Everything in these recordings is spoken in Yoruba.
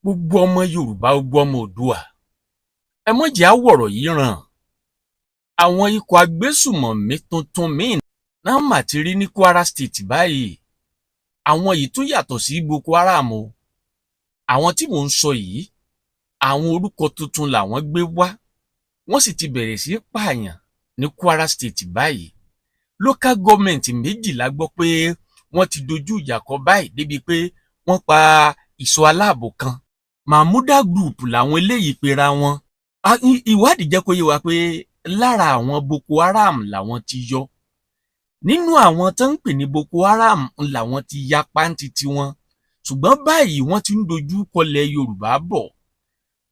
Gbogbo ọmọ Yorùbá, gbogbo ọmọ Oòduà, ẹ mọ̀ jẹ́ àwọ̀rọ̀ yìí ràn. Àwọn ikọ̀ agbésùmọ̀mí tuntun míì náà mà ti rí ní Kwara State báyìí. Àwọn yìí tún yàtọ̀ sí Boko Haram o. Àwọn tí mò ń sọ yìí, àwọn orúkọ tuntun làwọn gbé wá, wọ́n sì ti bẹ̀rẹ̀ sí í pààyàn ní Kwara State báyìí. Local government méjì la gbọ́ pé wọ́n ti dojú ìjà kọ báyìí, débi pé wọ́n pa ìṣọ́ aláàbò kan. Mahmuda Group làwọn eléyìí pera wọn. Ìwádìí jẹ́ kó yé wa pé lára àwọn Boko Haram làwọn ti yọ. Nínú àwọn tó ń pè ní Boko Haram làwọn ti ya pàǹtí tiwọn, ṣùgbọ́n báyìí wọ́n ti ń dojú kọlẹ̀ Yorùbá bọ̀,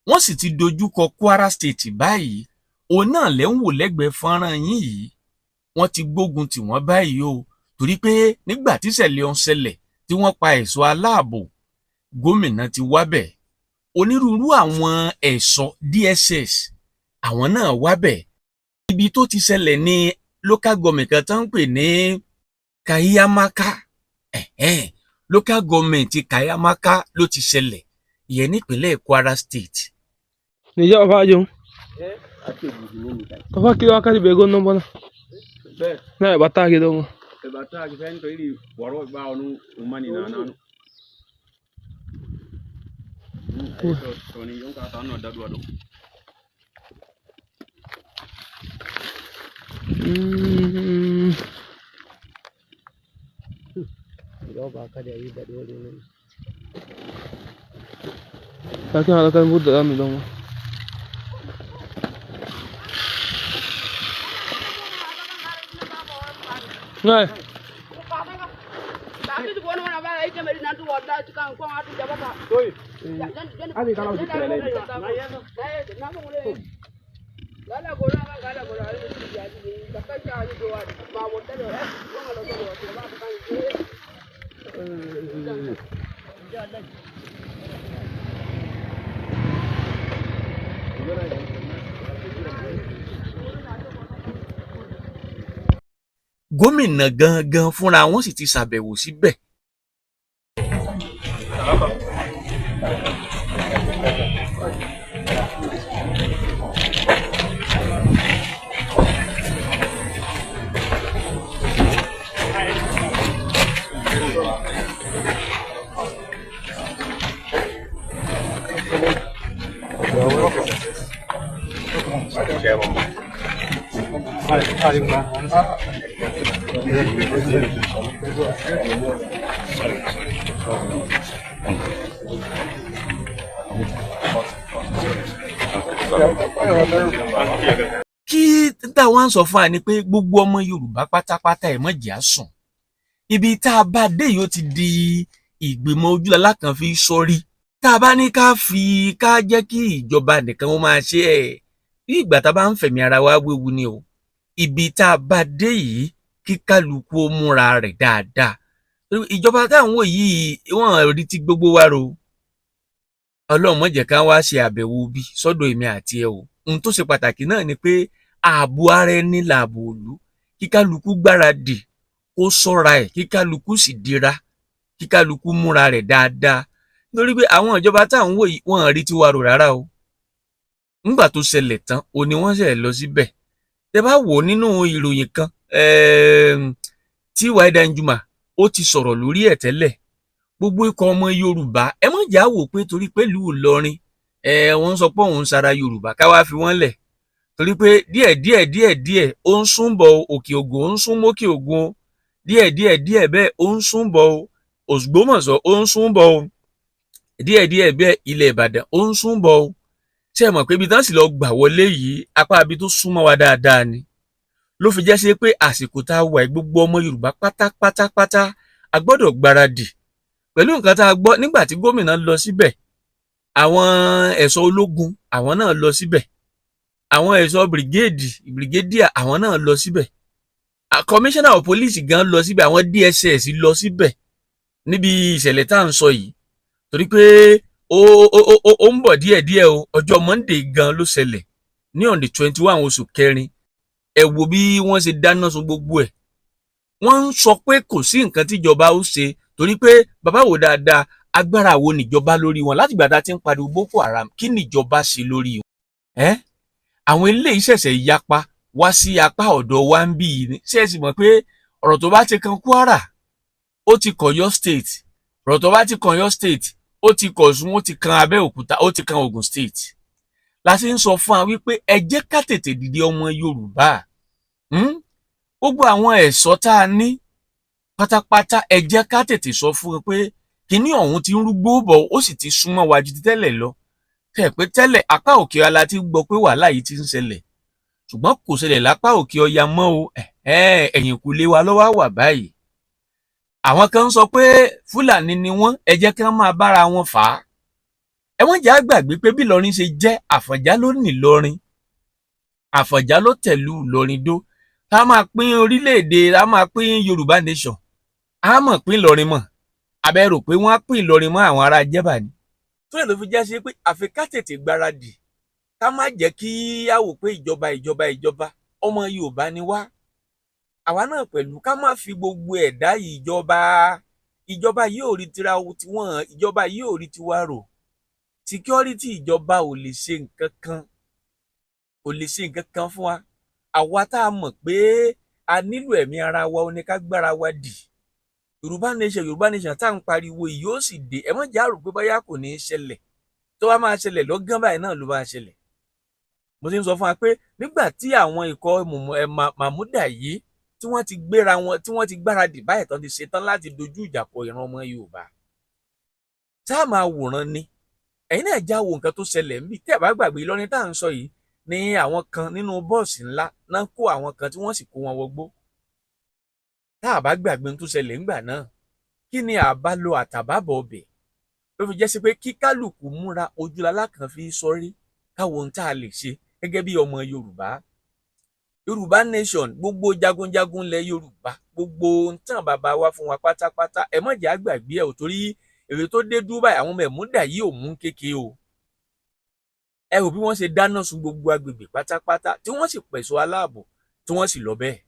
wọ́n sì ti dojú kọ Kwara State báyìí. Òun náà lẹ́ ń wò lẹ́gbẹ̀ẹ́ fọ́nrán yín yìí. Wọ́n ti gbógun tì wọ́n báyìí o, torí pé nígbà tíṣẹ̀lẹ̀ ọ̀hún ṣẹlẹ̀ tí wọ́n pa ẹ̀ṣọ́ aláàbò, gómìnà ti wábẹ̀, onírúurú àwọn ẹ̀ṣọ́ DSS àwọn náà wábẹ̀. Ibi tó ti ṣẹlẹ̀ ní local government kan tó ń pè ní Kaiamaka. Ẹ̀hẹ́n, local government Kaiamaka ló ti ṣẹlẹ̀, ìyẹn nípínlẹ̀ Kwara State. Nijar ba to fa kilo wakkati ɓe gonno bona na ɓe ɓattaki ɗo mo. Ɓe ɓattaki fen to yiɗi waroɓe ɓawo nu ummani nananu to ni jonka tanno daɗuwa ɗo. Lakin haɗa kan budda ɗan ɗon ma. Ngai. Gómìnà gangan fúnra wọn sì ti ṣàbẹ̀wò síbẹ̀. Kí táwọn ń sọ fún wa ni pé gbogbo ọmọ Yorùbá pátápátá, ẹ̀ mọ̀jẹ̀ á sùn. Ibi tá a bá dé yìí, ó ti di ìgbìmọ̀ ojúlọ́lá kan fi sọrí. Tá a bá ní ká fi ká jẹ́ kí ìjọba nìkan ó máa ṣe ẹ̀, bí ìgbà tá a bá ń fẹ̀mí ara wa wéwu ni o. Ibi tá a bá dé yìí, kí kálukú ó múra rẹ̀ dáadáa. Ìjọba táwọn wò yìí, wọ́n rí ti gbogbo wa ro. Ọlọ́run má jẹ́ ká wá ṣe àbẹ̀wò bí sọ́dọ̀ èmi àti ẹ o. Ohun tó ṣe pàtàkì náà ni pé ààbò ara ẹni lààbò òlú. Kí kálukú gbáradì, kó ṣọ́ra ẹ̀, kí kálukú sì dira, kí kálukú múra rẹ̀ dáadáa, nítorí pé àwọn ìjọba táwọn wò yìí, wọ́n rí tiwa rò rárá o. Ńgbà tó ṣẹlẹ̀ tán o ni wọ́n ṣẹ̀ lọ síbẹ̀. Tẹ bá wò ó nínú ìròyìn kan tí T.Y. Danjuma ó ti sọ̀rọ̀ lórí ẹ̀ tẹ́lẹ̀, gbogbo ikọ̀ ọmọ Yorùbá, ẹ mọ̀ jà wò pé torí pé ìlú Ìlọrin wọ́n ń sọ pé òun ń sara Yorùbá, ká wá fi wọ́n lẹ̀, torí pé díẹ̀ díẹ̀ díẹ̀ díẹ̀ ó ń sún bọ̀ Òkè Ògùn, ó ń sún mókè Ògùn o. Díẹ̀ díẹ̀ díẹ̀ bẹ́ẹ̀, ó ń sún bọ̀ o. Ògbómọ̀ṣọ́, ó ń sún bọ̀ o. Díẹ̀ díẹ̀ bẹ́ẹ̀, ilẹ̀ Ìbàdàn, ó ń sún bọ̀ o. Ṣé ẹ mọ̀ pé ibi tán sì lọ gbà wọlé yìí, apá ibi tó súnmọ́ wa dáadáa ni? Ló fi jẹ́ sí pé àsìkò tá a wà yìí, gbogbo ọmọ Yorùbá pátápátápátá, a gbọ́dọ̀ gbáradì pẹ̀lú nǹkan tá a gbọ́. Nígbà tí gómìnà lọ síbẹ̀, àwọn ẹ̀ṣọ́ ológun àwọn náà lọ síbẹ̀, àwọn ẹ̀ṣọ́ brigade, brigadier àwọn náà lọ síbẹ̀, commissioner of police gan lọ síbẹ̀, àwọn DSS lọ síbẹ̀ níbi ìṣẹ̀lẹ̀ tá à ń sọ yìí, torí pé ó ó ó ó ń bọ̀ díẹ̀díẹ̀ o. Ọjọ́ Monday gan ló ṣẹlẹ̀, ní on the 21 oṣù kẹrin. Ẹ wo bí wọ́n ṣe dáná sun gbogbo ẹ̀. Wọ́n ń sọ pé kò sí nǹkan tíjọba ó ṣe, torí pé bàbá wò dáadáa. Agbára wo níjọba lórí wọn látìgbà tá a ti ń pariwo Boko Haram? Kí níjọba ṣe lórí wọn? Ẹ́ àwọn eléyìí ṣẹ̀ṣẹ̀ yapa wá sí apá ọ̀dọ̀ wa ń bí yìí ni. Ṣé ẹ sì mọ̀ pé ọ̀rọ̀ tó bá ti kan Kwara, ó ti kàn Ọ̀yọ́ State? Ọ̀rọ̀ tó bá ti kan Ọ̀yọ́ State, ó ti kàn Ọ̀ṣun, ó ti kan Abẹ́òkúta, ó ti kan Ògùn State. La ṣe ń sọ fún wa wípé ẹ jẹ́ ká tètè dìde, ọmọ Yorùbá. Gbogbo àwọn ẹ̀ṣọ́ tá a ní pátápátá, ẹ jẹ́ ká tètè sọ fún wọn pé kinní ọ̀hún ti ń rúgbó bọ̀, ó sì ti súnmọ́ wa ju ti tẹ́lẹ̀ lọ. Tẹ̀ pé tẹ́lẹ̀, apá òkè ọya la ti gbọ́ pé wàhálà yìí ti ń ṣẹlẹ̀, ṣùgbọ́n kò ṣẹlẹ̀ lápá òkè ọya mọ́ o. Ẹ̀yìnkùlé wa ló wá wà báyìí. Àwọn kan ń sọ pé Fúlàní ni wọ́n, ẹ jẹ́ kí wọ́n máa bára wọn fà á. Ẹ wọ́n jẹ́ àgbàgbé pé bí Ìlọrin ṣe jẹ́, Àfọ̀njá ló ní Ìlọrin, Àfọ̀njá ló tẹ̀lú Ìlọrin dó. Ká máa pín orílẹ̀-èdè, ká máa pín Yorùbá nation, á mọ̀ pín Ìlọrin mọ̀. Abẹ́ rò pé wọ́n á pín Ìlọrin mọ́ àwọn ará Jẹ́bà ni. Tó lè ló fi já sí pé àfi ká tètè gbáradì, ká má jẹ́ kí á wò pé ìjọba, ìjọba, ìjọba. Ọmọ Yorùbá ni wá, àwa náà pẹ̀lú. Ká má fi gbogbo ẹ̀dá ìjọba. Ìjọba yìí ò rí tira tiwọn, ìjọba yìí ò rí tiwa rò. Security ìjọba ò lè ṣe nǹkan kan, kò lè ṣe nǹkan kan fún wa. Àwa tá a mọ̀ pé a nílò ẹ̀mí ara wa, ó ní ká gbára wa dì. Yorùbá nation, Yorùbá nation tá à ń pariwo yìí yóò sì dé. Ẹ má jẹ́ àrò pé báyà kò ní í ṣẹlẹ̀. Tó bá máa ṣẹlẹ̀, lọ́gán báyìí náà ló máa ṣẹlẹ̀. Mo ti ń sọ fún wa pé nígbà tí àwọn ikọ̀ Màmúdà yìí, tí wọ́n ti gbéra wọn, tí wọ́n ti gbáradì báyìí tán, ti ṣetán láti dojú ìjà kọ ìran ọmọ Yorùbá, tá a máa wòran ni. Ẹ̀yin náà já wo nǹkan tó ṣẹlẹ̀ níbi. Tẹ́ ẹ̀ bá gbàgbé, Ìlọrin tá à ń sọ yìí ní àwọn kan nínú bọ́ọ̀sì ńlá náà kó àwọn kan tí wọ́n sì kó wọn wọgbó. Tá a bá gbàgbé ohun tó ṣẹlẹ̀ ńgbà náà, kí ni àbálò àtàbàbọ̀ ọbẹ̀ ló fi jẹ́ sí pé kí kálukú múra ojúlalá kan fi sọrí, káwọn ohun tá a lè ṣe gẹ́gẹ́ bí ọmọ Yorùbá. Yorùbá nation, gbogbo jagunjagun ilẹ̀ Yorùbá, gbogbo ohun tán bàbá wa fún wa pátápátá, ẹ má jẹ́ àgbàgbé ẹ̀ ò, torí èrè tó dé Dubai, àwọn mẹ̀múdà yìí ò mú kéke o. Ẹ wò bí wọ́n ṣe dáná sun gbogbo agbègbè pátápátá, tí wọ́n sì pẹ̀sọ́ aláàbò, tí wọ́n sì lọ bẹ́ẹ̀.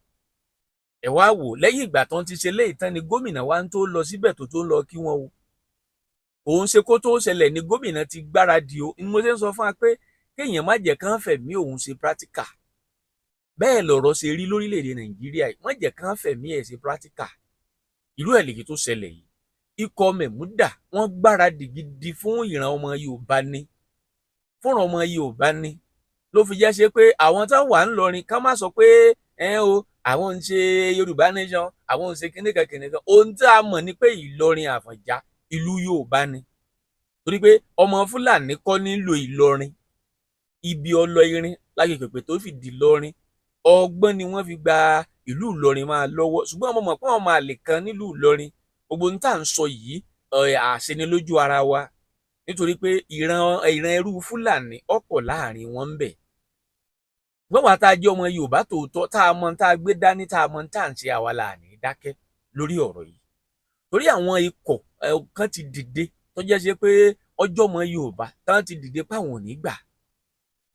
Ẹ wá wò, lẹ́yìn ìgbà tó ń ti ṣe léyìí tán ni gómìnà wa ń tó lọ síbẹ̀, tó ń lọ kí wọ́n o. Òun ṣe kó tó ṣẹlẹ̀ ni gómìnà ti gbáradì o. Ni mo ṣe ń sọ fún wa pé kéèyàn má jẹ́ kán fẹ̀mí òun ṣe practical. Bẹ́ẹ̀ lọ̀rọ̀ ṣe rí lórílẹ̀‐èdè Nàìjíríà yìí, wọ́n jẹ́ kán fẹ̀mí ẹ̀ ṣe practical. Irú ẹ̀ lèyí tó ṣẹlẹ̀ yìí. Ikọ̀ mẹ̀múdà, wọ́n gbáradì gidi fún ìran ọmọ Yorùbá ni, fúnra ọmọ Yorùbá ni. Ló fi jẹ́ ṣe pé àwọn tó wà ń lọrin, ká má sọ pé ẹ o, àwọn ń ṣe Yorùbá nation, àwọn ń ṣe kíníkan kíníkan. Ohun tí a mọ̀ ni pé Ìlọrin Àfọ̀njá, ìlú Yorùbá ni, torí pé ọmọ Fúlàní kọ́ nílò Ìlọrin. Ibi ọlọ irin lágbègbè tó fi di Ìlọrin, ọgbọ́n ni wọ́n fi gba ìlú Ìlọrin máa lọ́wọ́. Ṣùgbọ́n ọmọ mọ̀ pé àwọn máa lè kan nílùú Ìlọrin. Gbogbo ohun tá à ń sọ yìí, àṣẹ ni lójú ara wa, nítorí pé ìran ẹrú Fúlàní ọ̀pọ̀ láàrin wọn ń bẹ. Gbọ́n wa tá a jẹ́ ọmọ Yorùbá tòótọ́, tá a mọ tá a gbé dání, tá a mọ tá à ń ṣe, àwa là ní dákẹ́ lórí ọ̀rọ̀ yìí, torí àwọn ikọ̀ kan ti dìde tó jẹ́ ṣe pé ọjọ́ ọmọ Yorùbá tán ti dìde páwọn ò ní gbà.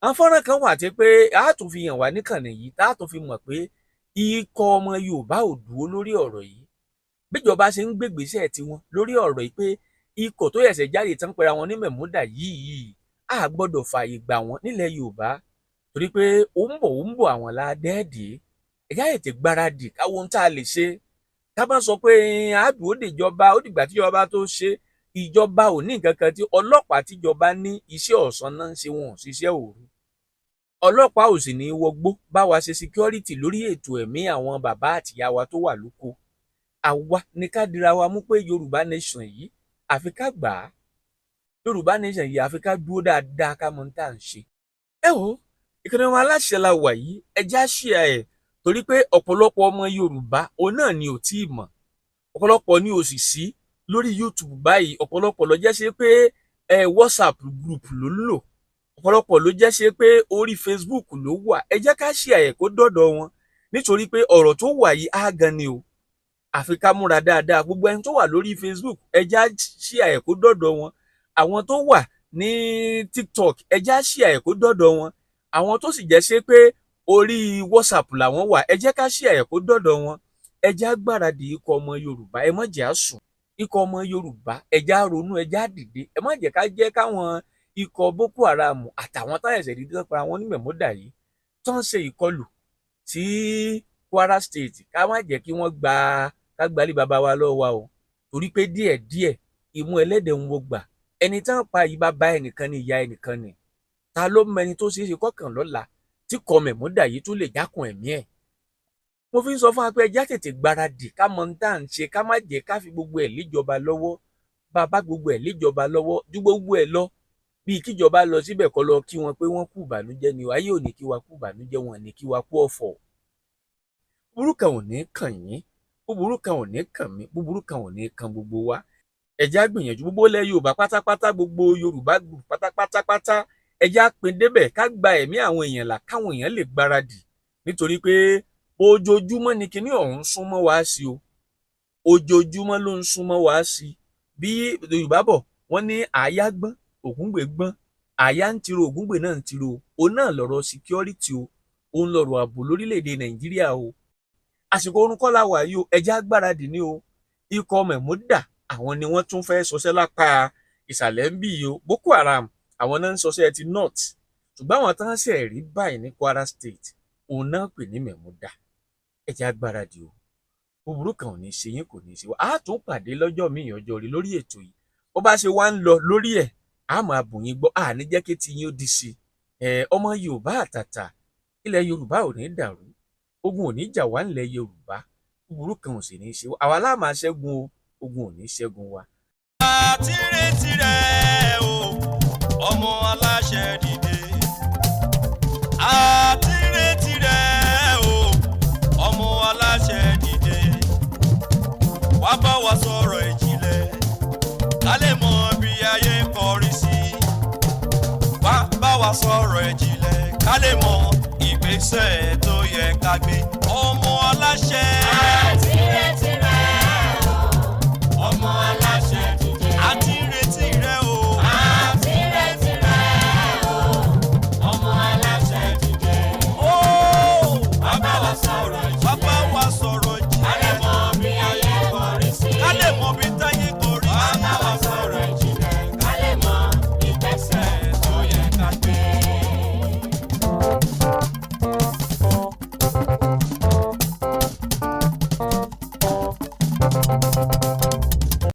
Àwọn fọ́nrán kan wà tí pé a tún fi hàn wá níkànnì yìí, tá a tún fi mọ̀ pé ikọ̀ ọmọ Yorùbá ò dúró lórí ọ̀rọ̀ yìí. Bíjọba ṣe ń gbégbèsè tiwọn lórí ọ̀rọ̀ yìí, pé ikọ̀ tó yẹ̀sẹ̀ jáde tán pera wọn ní Mẹ̀múdà yìí, a gbọ́dọ̀ fààyè gbà wọ́n nílẹ̀ Yorùbá, torí pé ó ń bọ̀, ó ń bọ̀, àwọn ládẹ́ẹ̀dẹ́. Ẹ̀yà ètè gbáradì, káwọn ohun tá a lè ṣe. Ká má sọ pé àdùn ó dèjọba, ó dìgbà tíjọba tó ṣe. Ìjọba ò ní nǹkan kan. Tí ọlọ́pàá tíjọba ní, iṣẹ́ ọ̀sán náà ń ṣe, wọn ò ṣiṣẹ́ òru. Ọlọ́pàá ò sì ní wọgbó bá wa ṣe security lórí ètò ẹ̀mí àwọn bàbá àtìyá wa tó wà lóko. Àwa ní ká dira wa mú pé Yorùbá nation yìí, àfi ká gbà á. Yorùbá nation yìí, àfi ká dúró dáadáa, ká mọ ohun tá à ń ṣe. Ẹ wo ìkànnì wọn aláṣẹ la wà yìí, ẹ já ṣíà ẹ, torí pé ọ̀pọ̀lọpọ̀ ọmọ Yorùbá òun náà ni ò tí ì mọ̀, ọ̀pọ̀lọpọ̀ ni ò sì sí lórí YouTube báyìí, ọ̀pọ̀lọpọ̀ ló jẹ́ ṣe pé ẹ WhatsApp group ló ń lò, ọ̀pọ̀lọpọ̀ ló jẹ́ ṣe pé orí Facebook ló wà. Ẹ jẹ́ ká ṣíà ẹ̀ kó dọ̀dọ̀ wọn, nítorí pé ọ̀rọ̀ tó wà yìí á gan ni o. Àfi ká múra dáadáa. Gbogbo ẹni tó wà lórí Facebook, ẹ já ṣíà ẹ̀ kó dọ̀dọ̀ wọn. Àwọn tó wà ní TikTok, ẹ já ṣíà ẹ̀ kó dọ̀dọ̀ wọn. Àwọn tó sì jẹ́ ṣe pé orí WhatsApp làwọn wà, ẹ jẹ́ ká ṣíà ẹ̀ kó dọ̀dọ̀ wọn. Ẹ já gbáradì ikọ̀ ọmọ Yorùbá, ẹ má jẹ́ á sùn. Ikọ̀ ọmọ Yorùbá, ẹja ronú, ẹja dìde. Ẹ má jẹ́ ká jẹ́ káwọn ikọ̀ Boko Haram àtàwọn táyà ẹ̀sẹ̀ dídí tán para wọn ní mẹ̀mọ́dà yìí tó ń ṣe ìkọlù sí Kwara State, ká má jẹ́ kí wọ́n gba ká gbalé bàbá wa lọ́wọ́ wa o, torí pé díẹ̀díẹ̀ imú ẹlẹ́dẹ̀ ń wo gbà. Ẹni tán pa yìí, bàbá ẹnìkan ni, ìyá ẹnìkan ni. Ta ló mẹni tó ṣeé ṣe kọkàn lọ́la tí kọ mẹ̀mọ́dà yìí tún lè jákun ẹ̀mí ẹ̀? Mo fi ń sọ fún wa pé ẹjá tètè gbáradì, ká mọ ohun tá à ń ṣe, ká má jẹ́ ká fi gbogbo ẹ̀ léjọba lọ́wọ́. Bàbá gbogbo ẹ̀ léjọba lọ́wọ́ ju gbogbo ẹ̀ lọ, bíi kíjọba lọ síbẹ̀ kọ́ lọ kí wọn pé wọ́n kú ìbànújẹ́ ni. Ayé ò ní kí wa kú ìbànújẹ́, wọn ní kí wa kú ọ̀fọ̀. Búburú kan ò ní kàn yín, búburú kan ò ní kàn mí, búburú kan ò ní kàn gbogbo wa. Ẹjá gbìyànjú, gbogbo ilẹ̀ Yorùbá pátápátá, gbogbo Yorùbá pátápátápátá, ẹjá pin débẹ̀ ká gba ẹ̀mí àwọn èèyàn là, káwọn èèyàn lè gbáradì, nítorí pé ojoojúmọ́ ni kinní ọ̀hún súnmọ́ wá sí o, ojoojúmọ́ ló ń súnmọ́ wá sí. Bí Yorùbá bọ̀, wọ́n ní àáyá gbọ́n, Ògúngbè gbọ́n. Àáyá ń tiro, Ògúngbè náà ń tiro. Òun náà lọ̀rọ̀ security o, òun lọ̀rọ̀ ààbò lórílẹ̀‐èdè Nàìjíríà o. Àsìkò orun kọ́ la wà yìí o, ẹjẹ́ agbáradì ní o. Ikọ̀ mẹ̀múdà, àwọn ni wọ́n tún fẹ́ sọsẹ́ lápá ìsàlẹ̀ ń bì yìí o. Boko Haram, àwọn náà ń sọsẹ́ ti north, ṣùgbọ́n àwọn tán ṣe rí báyìí ní Kwara State, òun náà pè ní mẹ̀múdà. Ẹjẹ́ agbáradì o. Búburú kan ò ní ṣe yín, kò ní ṣe wá. A tún pàdé lọ́jọ́ míì, ọjọ́ rí lórí ètò yìí. Bó bá ṣe wá ń lọ lórí ẹ̀, a máa bù yín gbọ́, a ní jẹ́ kí ti yín ó di sí i. Ọmọ Yorùbá àtàtà, ilẹ̀ Yorùbá ò ní dàrú, ogun ò ní jà wá nílẹ̀ Yorùbá, búburú kan ò sì ní ṣe wá. Àwa la máa ṣẹ́gun o, ogun ò ní ṣẹ́gun wa. Àti retí rẹ̀ o, ọmọ aláṣẹ dìde. Àti retí rẹ̀ o, ọmọ aláṣẹ dìde. Wá bá wa sọ̀rọ̀ ìjìnlẹ̀, ká lè mọ bí ayé ń kọrí sí. Wá bá wa sọ̀rọ̀ ìjìnlẹ̀, ká lè mọ ìgbésẹ̀ tó yẹ ká gbé. Ọmọ aláṣẹ. Àti retí rẹ̀.